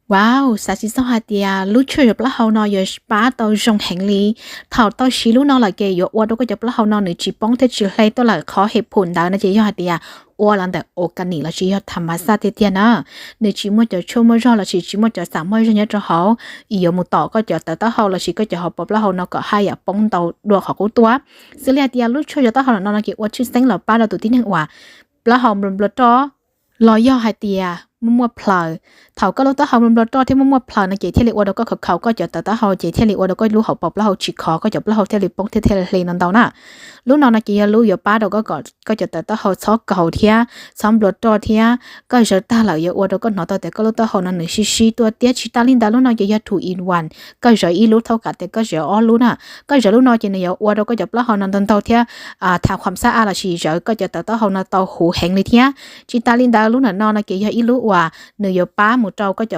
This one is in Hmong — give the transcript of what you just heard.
Wow, xav tsis txog hais tias lub tshuaj zov plaub hau no yuav pab tau zoo heev li. Thaum tau siv lub no lawm ces yuav ua rau koj cov plaub hau no nws tsis poob thiab tsis hle tuaj lawm. Qhov he phum ntawd no ces yog hais tias ua los ntawm organic lossis yog tham mas xaj tiag tiag na. Nws tsis muaj cov tshuaj muaj zog lossis tsis muaj cov xam muaj zog nyob rau hauv, yuav mus tom koj cov tawv taub hau lossis koj cov hauv paus plaub hau no kom haj yam poob ntau dua qhov qub tuaj. Xws li hais tias lub tshuaj zov taub hau no no ces ua tshwj xeeb los pab rau tus tib neeg uas plaub hau nplua nplua roj los yog hais tias muaj muaj plhaws. Thaum koj lub taub hau nplua nplua roj thiab muaj muaj plhaws no ces thiaj li ua rau koj khaus khaus koj cov tawv taub hau ces thiaj li ua rau koj lub hauv paus plaub hau tsis khov, koj cov plaub hau thiaj li poob thiab thiaj li hle no ntau na. Lub no no ces yog lub yuav pab rau koj kom koj cov tawv taub hau txhob kaus thiab txhob nplua roj thiab koj zov tag lawm yuav ua rau koj hnov tau tias koj lub taub hau no nws sib sib tuaj thiab tsis tas li ntawd lub no ces yog two in one, koj zov ib lub thaum kam tias koj zov ob lub na. Koj zov lub no ces nws yuav ua rau koj cov plaub hau no ntau ntau thiab tham kham xab a lossis zov koj cov tawv taub hau no tau huv heev li thiab. Tsis tas li ntawd lub ntawm no no ces yog ib lub uas nws yuav pab mus rau koj